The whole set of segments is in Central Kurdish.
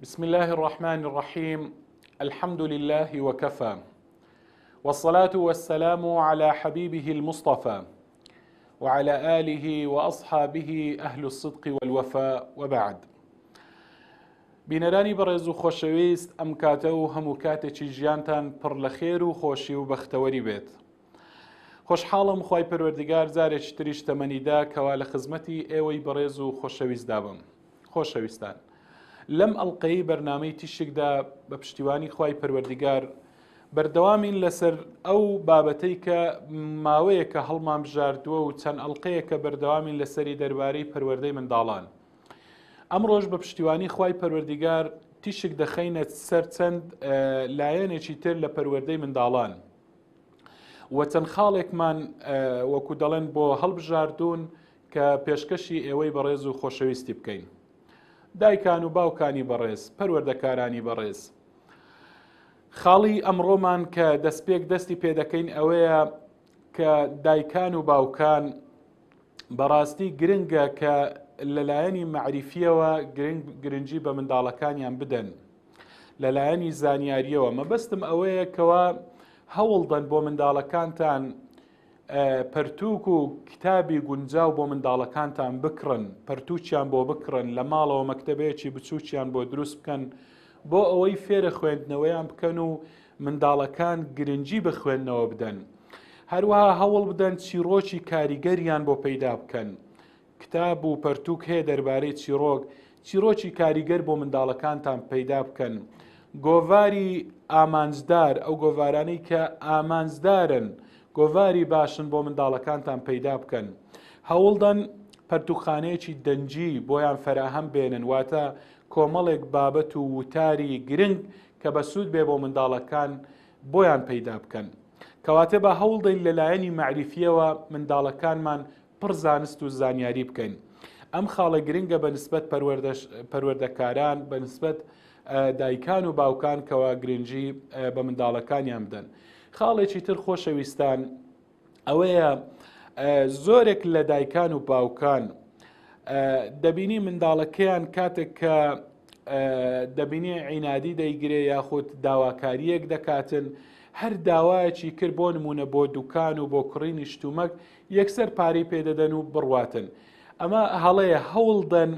بسم الله الرحمن الرحيم الحمد لله وكفى والصلاة والسلام على حبيبه المصطفى وعلى آله وأصحابه أهل الصدق والوفاء وبعد بینەرانی بەڕێز و خۆشەویست ئەم کاتە و هەموو کاتێکی ژیانتان پڕ لە خێر و خۆشی و بەختەوەری بێت خۆشحاڵم خوای پەروەردگار جارێکی تریش تەمەنی دا کەوا لە خزمەتی ئێوەی بەڕێز و خۆشەویستدا بم. خۆشەویستان لەم ئەڵلقەی بەرنامەی تیشکدا بە پشتیوانی خوای پەروەردگار بەردەوامین لەسەر ئەو بابەتەی کە ماوەیەکە هەڵمان بژاردووە و چەند ئەڵلقەیەکە بەردەوامین لەسەری دەربارەی پەروەردەی منداڵان. ئەمڕۆش بە پشتیوانی خوای پەروەردگار تیشک دەخەینە سەر چەند لایەنێکی تر لە پەروەردەی منداڵان. و چەند خاڵێکمان وەکو دەڵێن بۆ هەڵبژاردوون کە پێشکەشی ئێوەی بەڕێز و خۆشەویستی بکەین. دایکان و باوکانی بەڕێز، پەروەردەکارانی بەڕێز، خاڵی ئەمڕۆمان کە دەستپێک دەستی پێدەکەین ئەوەیە کە دایکان و باوکان بەڕاستی گرنگە کە لەلایەنی مەعریفیەوە گرنگ گرنگی بە منداڵەکانیان بدەن. لەلایەنی زانیاریەوە مەبەستم ئەوەیە کەوا هەوڵدەن بۆ منداڵەکانتان پەرتوک و کتابی گونجاو بۆ منداڵەکانتان بکڕن پەرتوکیان بۆ بکڕن لە ماڵەوە مەکتەبەیەکی بچووکیان بۆ دروست بکەن بۆ ئەوەی فێرە خوێندنەوەیان بکەن و منداڵەکان گرنگی بە خوێندنەوە بدەن هەروەها هەوڵ بدەن چیڕۆکی کاریگەریان بۆ پەیدا بکەن کتاب و پەرتوک هەیە دەربارەی چیڕۆک، چیڕۆکی کاریگەر بۆ منداڵەکانتان پەیدا بکەن. گۆڤاری ئامانجدار، ئەو گۆڤارانەی کە ئامانجدارن، گۆڤاری باشن بۆ منداڵەکانتان پەیدا بکەن. هەوڵدەن پەرتوکخانەیەکی دەنگی بۆیان فەراهەم بێنن، واتە کۆمەڵێک بابەت و وتاری گرنگ کە بەسوود بێ بۆ منداڵەکان بۆیان پەیدا بکەن. کەواتە با هەوڵدەین لەلایەنی مەعریفییەوە منداڵەکانمان پڕ زانست و زانیاری بکەین. ئەم خاڵە گرنگە بە نسبەت پەروەردەکاران، بە نسبەت دایکان و باوکان کەوا گرنگی بە منداڵەکانیان بدەن. خاڵێکی تر خۆشەویستان ئەوەیە زۆرێک لە دایکان و باوکان دەبینی منداڵەکەیان کاتێک کە دەبینی عینادی دەیگرێ یاخود داواکاریەک دەکاتن هەر داوایەکی کرد بۆ نمونە بۆ دوکان و بۆ کڕینی شتومەک یەکسەر پارەی پێ دەدەن و بڕواتن ئەمە هەڵەیە هەوڵدەن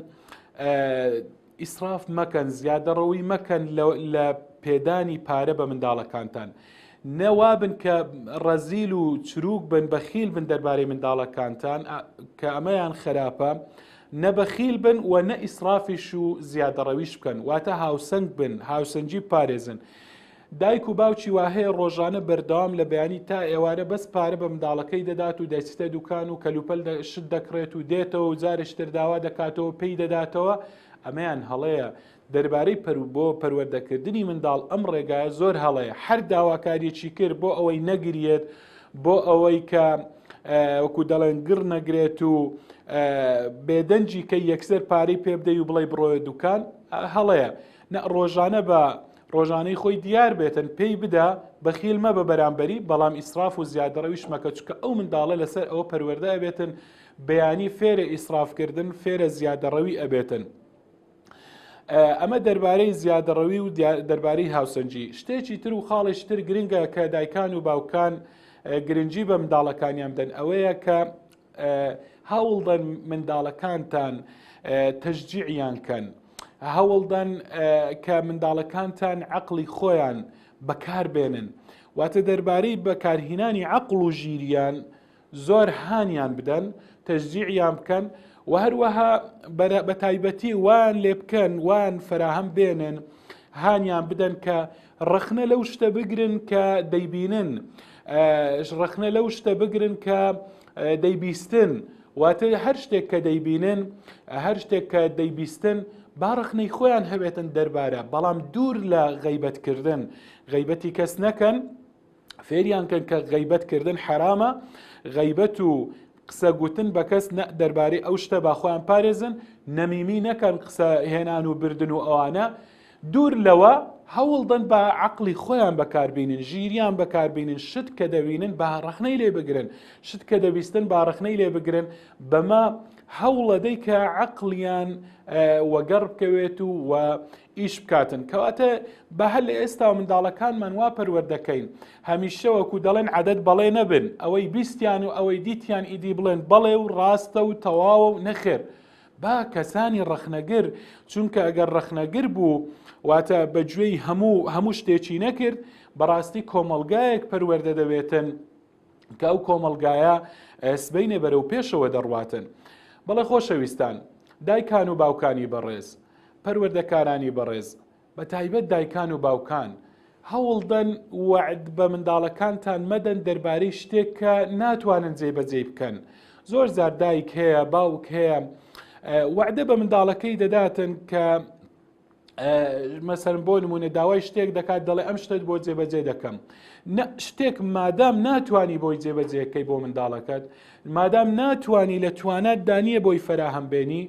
ئیسراف مەکەن زیادەڕەوی مەکەن لە پێدانی پارە بە منداڵەکانتان نەوابن کە ڕەزیل و چروک بن بەخیل بن دەربارەی منداڵەکانتان کە ئەمەیان خراپە نەبەخیل بن و نە ئیسرافیش و زیادەڕەویش بکەن واتە هاوسەنگ بن هاوسەنگی پارێزن دایک و باوکی وا هەیە ڕۆژانە بەردەوام لە بەیانی تا ئێوارە بەس پارە بە منداڵەکەی دەدات و دەچتە دوکان و کەلوپەل شت دەکڕێت و دێتەوە و جارێکی تر داوا دەکاتەوە پێی دەداتەوە ئەمەیان هەڵەیە دەربارەی پەرو بۆ پەروەردەکردنی منداڵ ئەم ڕێگایە زۆر هەڵەیە هەر داواکاریەکی کرد بۆ ئەوەی نەگریێت بۆ ئەوەی کە وەکو دەڵێن گڕ نەگرێت و بێدەنگی کە یەکسەر پارەی پێ بدەی و بڵێ بڕۆیە دوکان هەڵەیە نە ڕۆژانە بە ڕۆژانەی خۆی دیار بێتن پێی بدە بەخیل مەبە بەرامبەری بەڵام ئیسراف و زیادەڕەویش مەکە چونکە ئەو منداڵە لەسەر ئەوە پەروەردە ئەبێتن بەیانی فێرە ئیسراف کردن فێرە زیادەڕەوی ئەبێتن ئەمە دەربارەی زیادەڕەوی و دەربارەی هاوسەنگی شتێکی تر و خاڵێکی تر گرنگە کە دایکان و باوکان گرنگی بە منداڵەکانیان بدەن ئەوەیە کە هەوڵدەن منداڵەکانتان تەشجیعیان کەن هەوڵدەن کە منداڵەکانتان عەقڵی خۆیان بەکار بێنن واتە دەربارەی بەکارهینانی عەقڵ و ژیریان زۆر هانیان بدەن تەشجیعیان بکەن و هەروەها بە تایبەتی وان لێ بکەن وان فراهەم بێنن هانیان بدەن کە ڕەخنە لەو شتە بگرن کە دەیبینن ڕەخنە لەو شتە بگرن کە دەیبیستن واتە هەر شتێک کە دەیبینن هەر شتێک کە دەیبیستن با ڕەخنەی خۆیان هەبێتن دەربارە بەڵام دوور لە غەیبەتکردن غەیبەتی کەس نەکەن فێریان کەن کە غەیبەت کردن حرامە غەیبەت و قسە گوتن بە کەس نە دەربارەی ئەو شتە با خۆیان پارێزن نەمیمی نەکەن قسە هێنان و بردن و ئەوانە. دوور لەوە هەوڵدەن با عەقڵی خۆیان بەکاربینن، ژیریان بەکاربینن، شت کە دەبینن با ڕەخنەی لێ بگرن، شت کە دەبیستن با ڕەخنەی لێ بگرن، بەمە هەوڵەدەی کە عەقڵیان وەگەڕ بکەوێت و و ئیش بکاتن. کەواتە با هەر لە ئێستاوە منداڵەکانمان وا پەروەردەکەین هەمیشە وەکو دەڵێن عەدەد بەڵێ نەبن، ئەوەی بیستیان و ئەوەی دیتیان ئیدی بڵێن بەڵێ و ڕاستە و تەواوە و نەخێر. با کەسانی ڕەخنەگر، چونکە ئەگەر ڕەخنەگر بوو واتە بە گوێی هەموو هەموو شتێکی نەکرد، بەڕاستی کۆمەڵگایەک پەروەردە دەبێتن کە ئەو کۆمەڵگایە سبەینێ بەرەو پێشەوە دەڕواتن. بەڵێ خۆشەویستان، دایکان و باوکانی بەڕێز، پەروەردەکارانی بەڕێز، بە تایبەت دایکان و باوکان، هەوڵدەن وەعد بە منداڵەکانتان مەدەن دەربارەی شتێک کە ناتوانن جێبەجێی بکەن. زۆر جار دایک هەیە، باوک هەیە، وەعدە بە منداڵەکەی دەداتن کە مەسەرم بۆ نمونە داوای شتێک دەکات دەڵێ ئەم شتت بۆ جێبەجێ دەکەم. شتێک مادام ناتوانی بۆی جێبەجێەکەی بۆ منداڵەکەت، مادام ناتوانی لە توانات دانیە بۆی فەراهەم بێنی،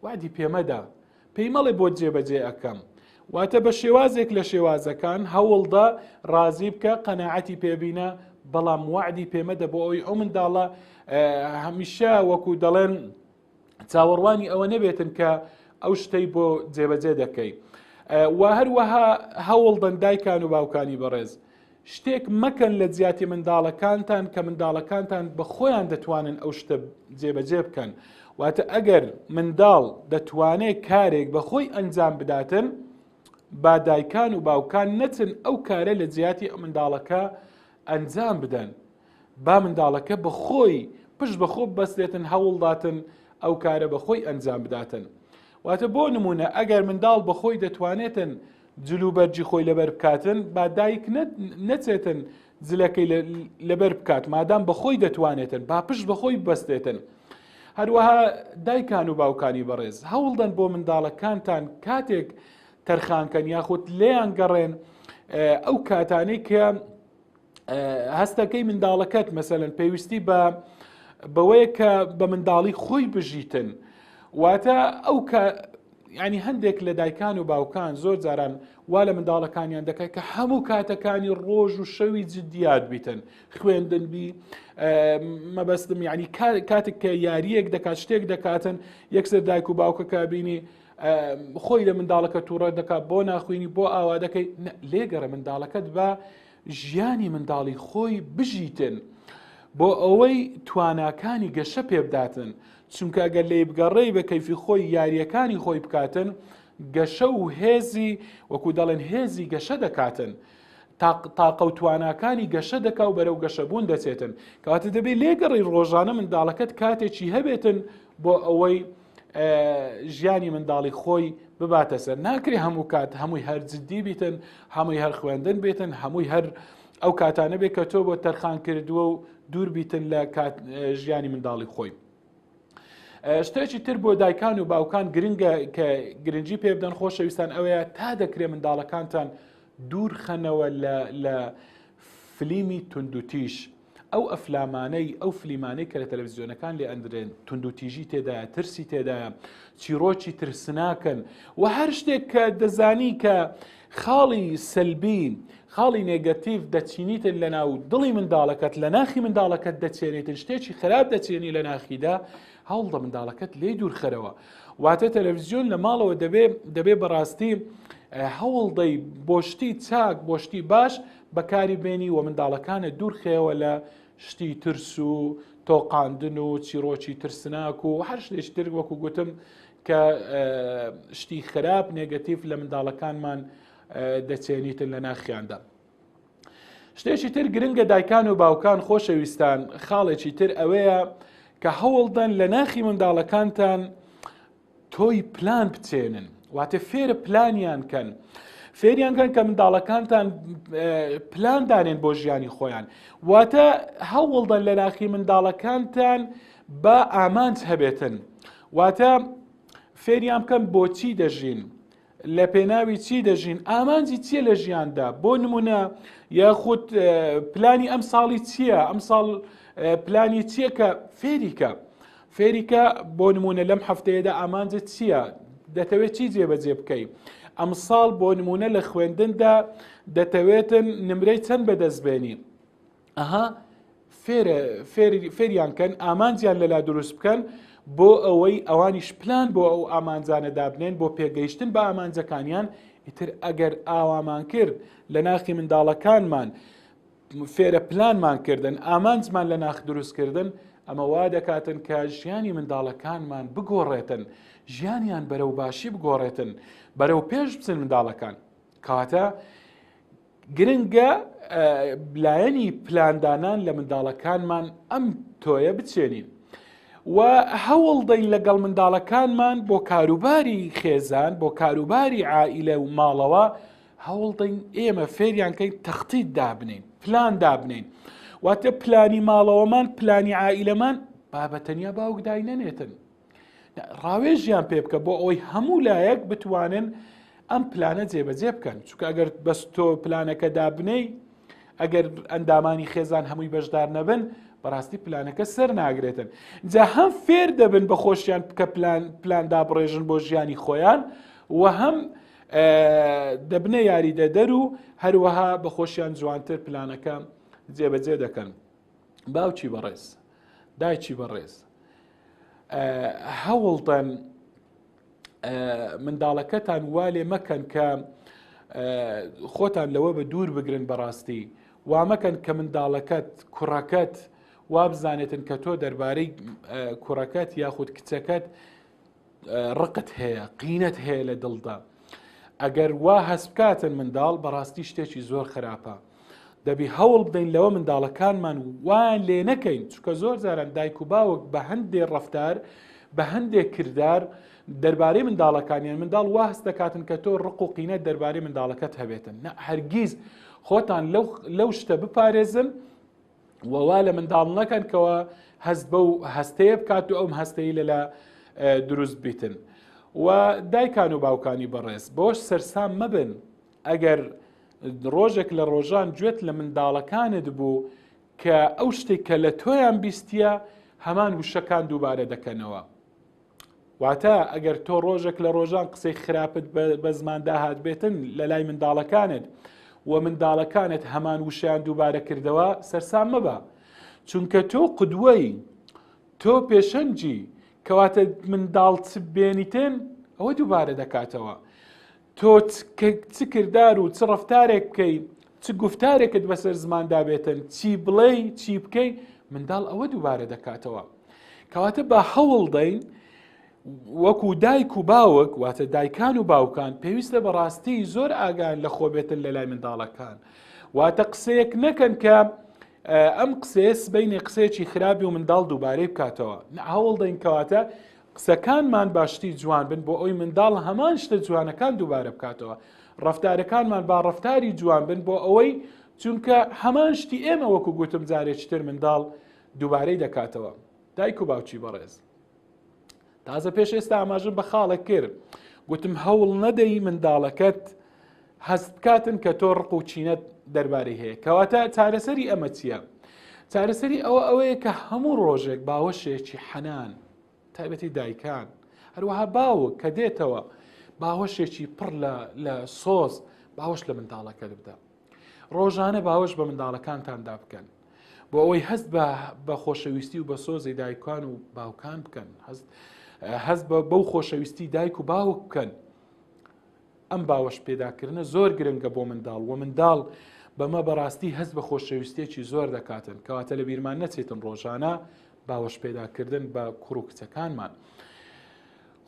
وەعدی پێمەدە. پێی مەڵێ بۆت جێبەجێ ئەکەم. واتە بە شێوازێک لە شێوازەکان هەوڵدە ڕازی بکە، قەناعەتی پێ بینە، بەڵام وەعدی پێ مەدە بۆ ئەوەی ئەو منداڵە هەمیشە وەکو دەڵێن چاوەڕوانی ئەوە نەبێتن کە ئەو شتەی بۆ جێبەجێ دەکەی. و هەروەها هەوڵدەن دایکان و باوکانی بەڕێز شتێک مەکەن لە جیاتی منداڵەکانتان کە منداڵەکانتان بە خۆیان دەتوانن ئەو شتە جێبەجێ بکەن. واتە ئەگەر منداڵ دەتوانێت کارێک بە خۆی ئەنجام بداتن، با دایکان و باوکان نەچن ئەو کارە لە جیاتی منداڵەکە ئەنجام بدەن. با منداڵەکە بە خۆی پشت بە خۆ ببەستێتن هەوڵداتن ئەو کارە بە خۆی ئەنجام بداتن. واتە بۆ نمونە ئەگەر منداڵ بە خۆی دەتوانێتن جل و بەرگی خۆی لەبەر بکاتن با دایک نەچێتن جلەکەی لەبەر بکات مادام بە خۆی دەتوانێتن با پشت بە خۆی ببەستێتن. هەروەها دایکان و باوکانی بەڕێز هەوڵدەن بۆ منداڵەکانتان کاتێک تەرخانکەن یاخود لێیان گەڕێن ئەو کاتانەی کە هەستەکەی منداڵەکەت مەسەلەن پێویستی بە بەوەیە کە بە منداڵی خۆی بژیتن واتە ئەو کە ینی هەندێک لە دایکان و باوکان زۆر جاران وا لە منداڵەکانیان دەکات کە هەموو کاتەکانی ڕۆژ و شەوی جددیات بیتن خوێندن بی مەبەستم ینی کاتێک کە یاریەک دەکات شتێک دەکاتن یەکسەر دایک و باوکەکە بینی خۆی لە منداڵەکە تووڕە دەکات بۆ ناخوێنی بۆ ئاوا دەکەی لێگەڕە منداڵەکەت بە ژیانی منداڵی خۆی بژیتن بۆ ئەوەی تواناکانی گەشە پێبداتن چونکە ئەگەر لێی بگەڕێی بە کەیفی خۆی یاریەکانی خۆی بکاتن گەشە و هێزی وەکو دەڵێن هێزی گەشە دەکاتن تاقە و تواناکانی گەشە دەکا و بەرەو گەشەبوون دەچێتن کەواتە دەبێت لێگەڕی ڕۆژانە منداڵەکەت کاتێکی هەبێتن بۆ ئەوەی ژیانی منداڵی خۆی بباتە سەر ناکرێ هەموو کات هەمووی هەر جددی بیتن هەمووی هەر خوێندن بێتن هەمووی هەر ئەو کاتانە بێت کە تۆ بۆ تەرخان کردووە و دوور بیتن لە کات ژیانی منداڵی خۆی. شتێکی تر بۆ دایکان و باوکان گرنگە کە گرنگی پێ بدەن خۆشەویستان ئەوەیە تا دەکرێت منداڵەکانتان دوور خەنەوە لە فلیمی توندوتیش ئەو ئەفلامانەی، ئەو فلیمانەی کە لە تەلەڤیزیۆنەکان لێ ئەندرێن، توندوتیژی تێدایە، ترسی تێدایە، چیڕۆکی ترسناکن و هەر شتێک کە دەزانی کە خاڵی سەلبی، خاڵی نێگەتیڤ دەچینیتن لە ناو دڵی منداڵەکەت، لە ناخی منداڵەکەت دەچێنیتن، شتێکی خراپ دەچێنی لە ناخیدا، هەوڵدە منداڵەکەت لێی دوورخەرەوە. واتە تەلەڤیزیۆن لە ماڵەوە دەبێ دەبێ بەڕاستی هەوڵدەی بۆ شتی چاک، بۆ شتی باش بەکاری بێنی و منداڵەکانت دوورخەیەوە لە شتی ترس و تۆقاندن و چیڕۆکی ترسناک و هەر شتێکی تر وەکو گوتم کە شتی خراپ نێگەتیف لە منداڵەکانمان دەچێنیتن لە ناخیاندا. شتێکی تر گرنگە دایکان و باوکان خۆشەویستان خاڵێکی تر ئەوەیە کە هەوڵدەن لە ناخی منداڵەکانتان تۆی پلان بچێنن واتە فێرە پلانیان کەن فێریان کەن کە منداڵەکانتان پلان دانێن بۆ ژیانی خۆیان واتە هەوڵدەن لە ناخی منداڵەکانتان بە ئامانج هەبێتن واتە فێریان بکەن بۆچی دەژین لە پێناوی چی دەژین ئامانجی چییە لە ژیاندا بۆ نمونە یاخود پلانی ئەم ساڵی چییە ئەم ساڵ پلانی چییە کە فێریکە فێریکە بۆ نمونە لەم هەفتەیەدا ئامانجت چییە دەتەوێت چی جێبەجێ بکەی؟ ئەمساڵ بۆ نمونە لە خوێندندا دەتەوێتن نمرەی چەند بەدەست بێنی ئەها فێریان کەن ئامانجیان لەلا دروست بکەن بۆ ئەوەی ئەوانیش پلان بۆ ئەو ئامانجانە دابنێن بۆ پێگەیشتن بە ئامانجەکانیان ئیتر ئەگەر ئاوامان کرد لە ناخی منداڵەکانمان فێرە پلانمان کردن ئامانجمان لە ناخ دروستکردن ئەمە وا دەکاتن کە ژیانی منداڵەکانمان بگۆڕێتن ژیانیان بەرەو باشی بگۆڕێتن بەرەو پێش بچن منداڵەکان کاتە گرنگە لایەنی پلاندانان لە منداڵەکانمان ئەم تۆیە بچێنین و هەوڵدەین لەگەڵ منداڵەکانمان بۆ کاروباری خێزان بۆ کاروباری عائیلە و ماڵەوە هەوڵدەین ئێمە فێریان کەین تەختیت دابنین پلان دابنین واتە پلانی ماڵەوەمان پلانی عائیلەمان با بە تەنیا باوک داینەنێتن ڕاوێژیان پێ بکە بۆ ئەوەی هەموو لایەک بتوانن ئەم پلانە جێبەجێ بکەن چونکە ئەگەر بەس تۆ پلانەکە دابنەی ئەگەر ئەندامانی خێزان هەمووی بەشدار نەبن بەڕاستی پلانەکە سەر ناگرێتن جا هەم فێر دەبن بە خۆشیان بکە پلان پلان دابڕێژن بۆ ژیانی خۆیان و هەم دەبنە یاریدەدەر و هەروەها بە خۆشیان جوانتر پلانەکە جێبەجێ دەکەن باوکی بەڕێز دایکی بەڕێز هەوڵدەن منداڵەکەتان وا لێ مەکەن کە خۆتان لەوە بە دوور بگرن بەڕاستی وا مەکەن کە منداڵەکەت کوڕەکەت وابزانێتن کە تۆ دەربارەی کوڕەکەت یاخود کچەکەت ڕقت هەیە قینەت هەیە لە دڵدا ئەگەر وا هەست بکاتن منداڵ بەڕاستی شتێکی زۆر خراپە دەبی هەوڵ بدەین لەوە منداڵەکانمان وایان لێ نەکەین چکە زۆر جاران دایک و باوک بە هەندێ ڕفتار بە هەندێک کردار دەربارەی منداڵەکانیان منداڵ وا هەست دەکاتن کە تۆ ڕق و قینە دەربارەی منداڵەکەت هەبێتن نە هەرگیز خۆتان لەو شتە بپارێزن و وا لە منداڵ نەکەن کەەوە هەست بەو هەستەیە بکات و ئەم هەستەی لەلا دروست بیتن و دایکان و باوکانی بەڕێز بۆش سەرسام مەبن ئەگەر ڕۆژێک لە ڕۆژان گوێت لە منداڵەکانت بوو کە ئەو شتێک کە لە تۆیان بیستیە هەمان وشەکان دووبارە دەکەنەوە واتە ئەگەر تۆ ڕۆژێک لە ڕۆژان قسەی خراپت بە زماندا هاتبێتن لە لای منداڵەکانت و منداڵەکانت هەمان وشیان دووبارە کردەوە سەرسام مەبە چونکە تۆ قدوەی تۆ پێشەنگی کەواتە منداڵ چ بێنیتن ئەوە دووبارە دەکاتەوە تۆ چ کردار و چ ڕفتارێک بکەی چ گفتارێکت بەسەر زماندا بێتن چی بڵێی چی بکەی منداڵ ئەوە دووبارە دەکاتەوە کەواتە بە هەوڵ دەین وەکو دایک و باوک واتە دایکان و باوکان پێویستە بەڕاستی زۆر ئاگان لە خۆ بێتن لە لای منداڵەکان واتە قسەیەک نەکەن کە ئەم قسەیە سبینێ قسەیەکی خراپی و منداڵ دووبارەی بکاتەوە هەوڵ دەین کەواتە قسەکانمان با شتی جوان بن بۆ ئەوی منداڵ هەمان شتە جوانەکان دووبارە بکاتەوە ڕفتارەکانمان با ڕفتاری جوان بن بۆ ئەوەی چونکە هەمان شتی ئێمە وەکو گوتم جارێکی تر منداڵ دووبارەی دەکاتەوە دایک و باوکی بەڕێز تازە پێش ئێستا ئاماژم بە خاڵێک کرد گوتم هەوڵ نەدەی منداڵەکەت هەست بکاتن کە تۆ ڕق و چینەت دەربارەی هەیە کەواتە چارەسەری ئەمە چییە؟ چارەسەری ئەوە ئەوەیە کە هەموو ڕۆژێک باوەشێکی حەنان تایبەتی دایکان هەروەها باوک کە دێتەوە باوەشێکی پڕ لە سۆز باوەش لە منداڵەکەت بدە ڕۆژانە باوەش بە منداڵەکانتاندا بکەن بۆ ئەوەی هەست بە خۆشەویستی و بە سۆزی دایکان و باوکان بکەن هەست بە بەو خۆشەویستی دایک و باوک بکەن ئەم باوەش پێداکردنە زۆر گرنگە بۆ منداڵ و منداڵ بەمە بەڕاستی هەست بە خۆشەویستێکی زۆر دەکاتن کەواتە لە بیرمان نەچێتن ڕۆژانە باوەش پێداکردن بە کوڕ و کچەکانمان.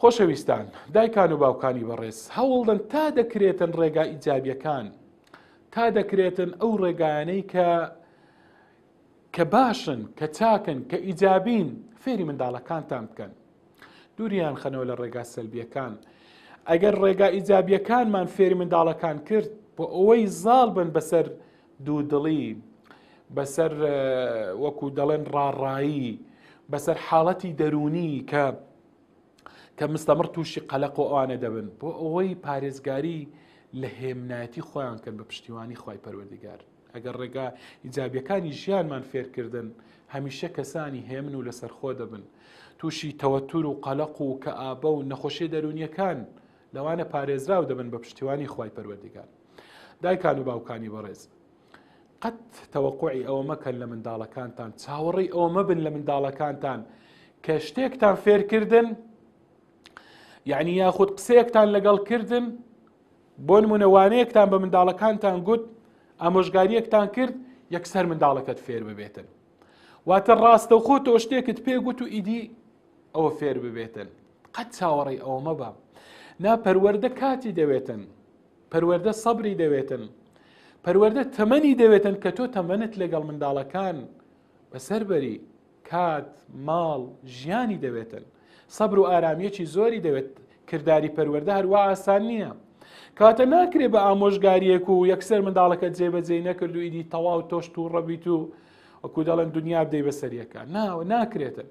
خۆشەویستان، دایکان و باوکانی بەڕێز، هەوڵدەن تا دەکرێتن ڕێگا ئیجابیەکان، تا دەکرێتن ئەو ڕێگایانەی کە کە باشن، کە چاکن، کە ئیجابین، فێری منداڵەکانتان بکەن. دووریان خەنەوە لە ڕێگا سەلبیەکان. ئەگەر ڕێگا ئیجابیەکانمان فێری منداڵەکان کرد، بۆ ئەوەی زاڵ بن بەسەر دوودڵی، بەسەر وەکو دەڵێن ڕاڕایی، بەسەر حاڵەتی دەروونی کە کە مستەمڕ تووشی قەلەق و ئەوانە دەبن بۆ ئەوەی پارێزگاری لە هێمنایەتی خۆیان کەن بە پشتیوانی خوای پەروەردگار ئەگەر ڕێگا ئیجابیەکانی ژیانمان فێرکردن هەمیشە کەسانی هێمن و لەسەرخۆ دەبن تووشی تەوەتور و قەلەق و کەئابە و نەخۆشیە دەروونیەکان. لەوانە پارێزراو دەبن بە پشتیوانی خوای پەروەردگار. دایکان و باوکانی بەڕێز قەت تەوەقوعی ئەوە مەکەن لە منداڵەکانتان، چاوەڕێی ئەوە مەبن لە منداڵەکانتان کە شتێکتان فێرکردن یعنی یاخود قسەیەکتان لەگەڵ کردن بۆ نمونە وانەیەکتان بە منداڵەکانتان گوت ئامۆژگاریەکتان کرد یەکسەر منداڵەکەت فێر ببێتن واتە ڕاستەوخۆ تۆ شتێکت پێ گوت و ئیدی ئەوە فێر ببێتن قەت چاوەڕێی ئەوە مەبە نا پەروەردە کاتی دەوێتن پەروەردە سەبری دەوێتن پەروەردە تەمەنی دەوێتن کە تۆ تەمەنت لەگەڵ منداڵەکان بەسەر بەری کات ماڵ ژیانی دەوێتن سەبر و ئارامیەکی زۆری دەوێت کرداری پەروەردە هەروە ئاسان نییە کاتە ناکرێ بە ئامۆژگاریەک و یەکسەر منداڵەکە جێبەجێی نەکرد و ئیدی تەواو تۆش تووڕەبیت و وەکو دەڵێن دنیا بدەی بەسەریەکە ناوە ناکرێتن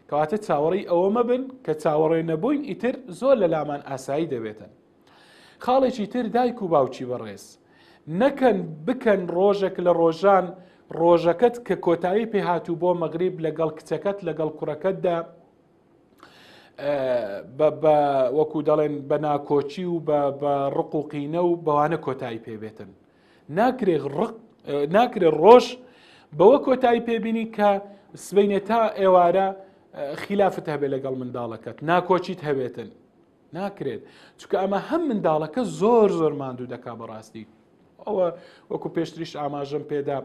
کەواتە چاوەڕێی ئەوە مەبن کە چاوەڕێ نەبووین ئیتر زۆر لە لامان ئاسایی دەبێتن خاڵێکی تر دایک و باوکی بەڕێز نەکەن بکەن ڕۆژێک لە ڕۆژان ڕۆژەکەت کە کۆتایی پێهاتوو بۆ مەغریب لەگەڵ کچەکەت لەگەڵ کوڕەکەتدا بە وەکو دەڵێن بە ناکۆچی و بە ڕق و قینە و بەوانە کۆتایی پێبێتن ناکرێ ڕق ناکرێ ڕۆژ بەوە کۆتایی پێبینی کە سبینێ تا ئێوارە خلافت هەبێ لەگەڵ منداڵەکەت ناکۆچیت هەبێتن ناکرێت چونکە ئەمە هەم منداڵەکە زۆر زۆر ماندوو دەکا بەڕاستی ئەوە وەکو پێشتریش ئاماژەم پێدا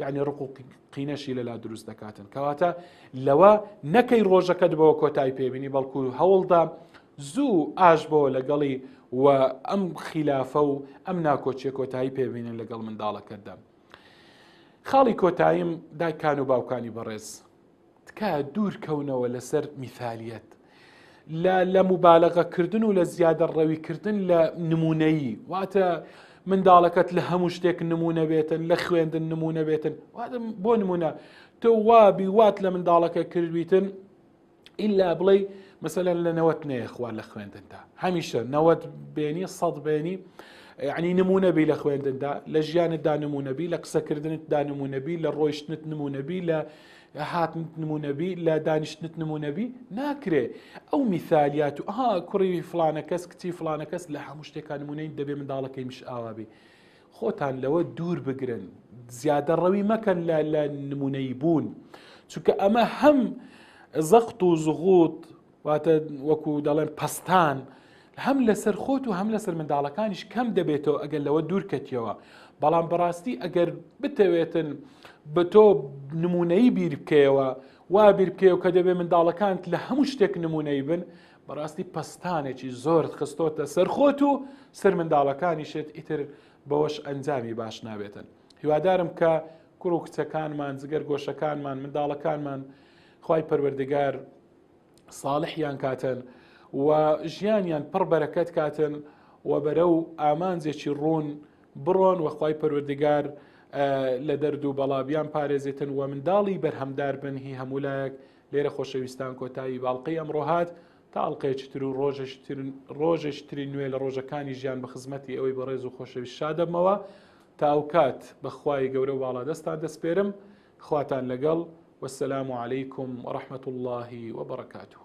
یعنی ڕق و قینەشی لەلا دروست دەکاتن کەواتە لەوە نەکەی ڕۆژەکەت بەوە کۆتای پێبینی بەڵکو هەوڵدا زوو ئاش بۆ لەگەڵی و ئەم خیلافە و ئەم ناکۆچیە کۆتایی پێبینن لەگەڵ منداڵەکەتدا خاڵی کۆتاییم دایکان و باوکانی بەڕێز تکایە دوور کەونەوە لەسەر میثالیەت لە لە موبالەغە کردن و لە زیادە ڕەوی کردن لە نمونەیی واتە منداڵەکەت لە هەموو شتێک نمونە بێتن لە خوێندن نمونە بێتن بۆ نمونە تۆ وابی وات لە منداڵەکە کردویتن ئللا بڵێ مەسەلەن لە نەوەت نەیە خوار لە خوێندندا هەمیشە نەوەت بێنی سەد بێنی یعنی نمونە بی لە خوێندندا لە ژیانتدا نمونە بی لە قسەکردنتدا نمونە بی لە ڕۆیشتنت نمونە بی لە هاتنت نمونە بی لە دانیشتنت نمونە بی ناکرێ ئەو میثالیات و ئەها کوڕی فلانە کەس کچی فلانە کەس لە هەموو شتێکا نمونەی دەبێ منداڵەکەی مش ئاوا بی خۆتان لەوە دوور بگرن زیادە ڕەوی مەکەن لە لە نمونەی بوون چونکە ئەمە هەم زەخت و زغوت واتە وەکو دەڵێن پەستان هەم لەسەر خۆت و هەم لەسەر منداڵەکانیش کەم دەبێتەوە ئەگەر لەوە دوور کەتیەوە بەڵام بەڕاستی ئەگەر بتەوێتن بە تۆ نمونەی بیر بکەیەوە وا بیر بکەیەوە کە دەبێت منداڵەکانت لە هەموو شتێک نمونەی بن بەڕاستی پەستانێکی زۆرت خستۆتە سەر خۆت و سەر منداڵەکانیشت ئیتر بەوەش ئەنجامی باش نابێتن هیوادارم کە کوڕ و کچەکانمان جگەر گۆشەکانمان منداڵەکانمان خوای پەروەردگار ساڵحیان کاتن و ژیانیان پڕ بەرەکەت کاتن و بەرەو ئامانجێکی ڕوون بڕۆن و خوای پەروەردگار لە دەرد و بەڵا بیان پارێزێتن و منداڵی بەرهەمدار بن هی هەموو لایەک لێرە خۆشەویستان کۆتایی باڵقەی ئەمڕۆ هات تا ئەڵلقەیەکی تر و ڕۆژێکی تری نوێ لە ڕۆژەکانی ژیان بە خزمەتی ئەوەی بەڕێز و خۆشەویست شادەبمەوە تا ئەو کات بەخوای گەورە و باڵادەستان دەسپێرم خواتان لەگەڵ والسلام علیکم ورحمة اللە وبرکاته.